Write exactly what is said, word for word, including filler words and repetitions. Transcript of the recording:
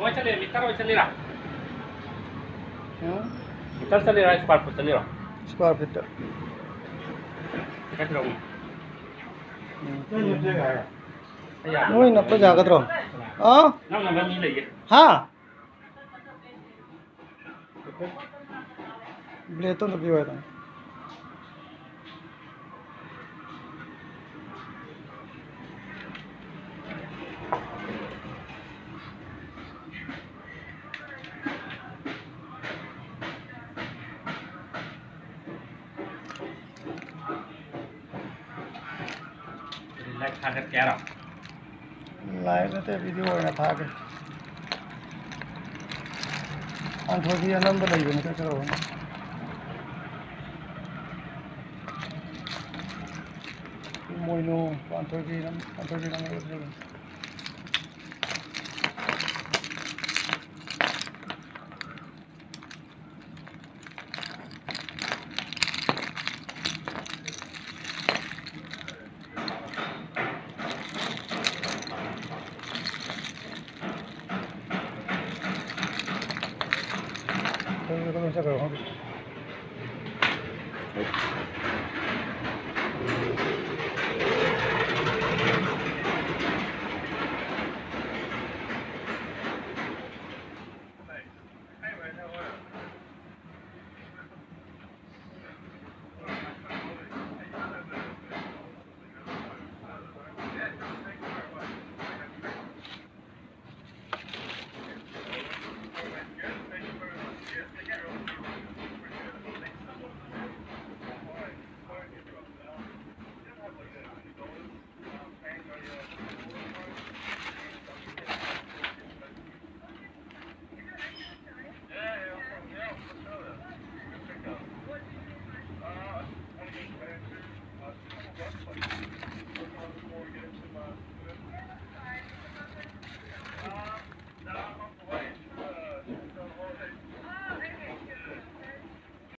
ꯀꯃꯥꯏ ꯆꯠꯂꯤ? ꯃꯤꯇꯔ ꯑꯣꯏ ꯆꯠꯂꯤꯔꯥ? ꯎꯝ? ꯃꯤꯇꯔ ꯆꯠꯂꯤꯔꯥ, ꯁ꯭ꯀ꯭ꯋꯥꯔ ꯐꯨꯠ ꯆꯠꯂꯤꯔꯣ? ꯁ꯭ꯀ꯭ꯋꯥꯔ ꯐꯤꯠꯇ꯫ ꯃꯤꯇꯔ ꯀꯌꯥ ꯂꯧꯅꯤ? ꯎꯝ꯫ ꯑꯩ ꯌꯥꯗ꯭ꯔꯣ? ꯅꯣꯏ ꯅꯞꯄ ꯌꯥꯒꯗ꯭ꯔꯣ? ꯑꯥ? ꯅꯪ ꯅꯝꯕ ꯃꯤ ꯂꯩꯌꯦ꯫ ꯍꯥ? ꯕ꯭ꯂꯦꯗꯇꯣ ꯑꯝꯇ ꯄꯤꯌꯨ ꯍꯥꯏꯗꯅ꯫ ꯂꯥꯏꯚ ꯊꯥꯒꯠꯀꯦ ꯍꯥꯏꯔꯣ? ꯂꯥꯏꯚ ꯅꯠꯇꯦ, ꯚꯤꯗꯤꯑꯣ ꯑꯣꯏꯅ ꯊꯥꯒꯦ꯫ ꯄꯥꯟꯊꯣꯏꯕꯤ ꯑꯅꯝꯕ ꯂꯩꯕꯅꯤ, ꯀꯩꯗꯧꯔꯕꯅꯣ? ꯏꯃꯣꯏꯅꯨ, ꯄꯥꯟꯊꯣꯏꯕꯤ ꯅꯝ-, ꯄꯥꯟꯊꯣꯏꯕꯤ ꯅꯝꯕ ꯂꯩꯕꯅꯤ꯫